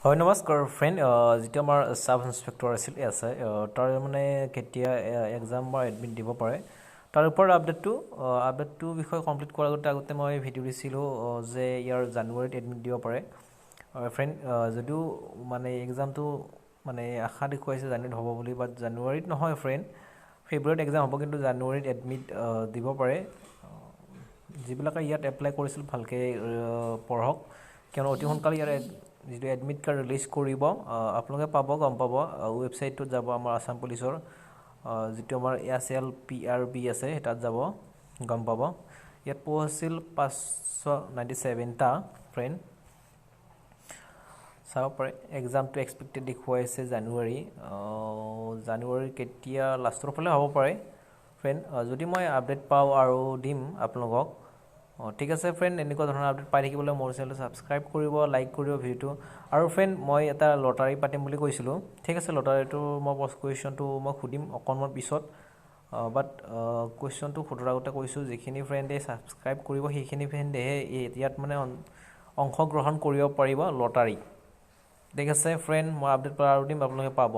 হয়, নমস্কাৰ ফ্ৰেণ্ড। যিটো আমাৰ চাব ইনস্পেক্টৰ আছিল এছ I, তাৰ মানে কেতিয়া এক্সাম বা এডমিট দিব পাৰে, তাৰ ওপৰত আপডেটটোৰ বিষয়ে কমপ্লিট কৰাৰ আগতে মই ভিডিঅ' দিছিলোঁ যে ইয়াৰ জানুৱাৰীত এডমিট দিব পাৰে ফ্ৰেণ্ড। যদিও মানে এক্সামটো মানে আশা দেখুৱাইছে জানুৱাৰীত হ'ব বুলি, বাট জানুৱাৰীত নহয় ফ্ৰেণ্ড, ফেব্ৰুৱাৰীত এক্সাম হ'ব, কিন্তু জানুৱাৰীত এডমিট দিব পাৰে। যিবিলাকে ইয়াত এপ্লাই কৰিছিল, ভালকৈ পঢ়ক, কিয়নো অতি সোনকালে ইয়াৰ যিটো এডমিট কাৰ্ড ৰিলিজ কৰিব, আপোনালোকে পাব, গম পাব। ৱেবছাইটটোত যাব, আমাৰ আছাম পুলিচৰ যিটো আমাৰ এছএলপিআৰবি আছে, তাত যাব, গম পাব। ইয়াত পোষ্ট আছিল 597টা ফ্ৰেণ্ড, চাব পাৰে। এক্সামটো এক্সপেক্টেড দেখুৱাইছে জানুৱাৰী, জানুৱাৰী কেতিয়া লাষ্টৰ ফালে হ'ব পাৰে ফ্ৰেণ্ড। যদি মই আপডেট পাওঁ আৰু দিম আপোনালোকক। অঁ, ঠিক আছে ফ্ৰেণ্ড, এনেকুৱা ধৰণৰ আপডেট পাই থাকিবলৈ মোৰ চেনেলটো ছাবস্ক্ৰাইব কৰিব, লাইক কৰিব ভিডিঅ'টো। আৰু ফ্ৰেণ্ড, মই এটা লটাৰী পাতিম বুলি কৈছিলোঁ, ঠিক আছে? লটাৰীটো মই পষ্ট কুৱেশ্যনটো মই সুধিম অকণমান পিছত, বাট কুৱেশ্যনটো সোধাৰ আগতে কৈছোঁ, যিখিনি ফ্ৰেণ্ডে ছাবস্ক্ৰাইব কৰিব সেইখিনি ফ্ৰেণ্ডেহে ইয়াত মানে অংশগ্ৰহণ কৰিব পাৰিব লটাৰী। ঠিক আছে ফ্ৰেণ্ড, মই আপডেট আৰু দিম, আপোনালোকে পাব।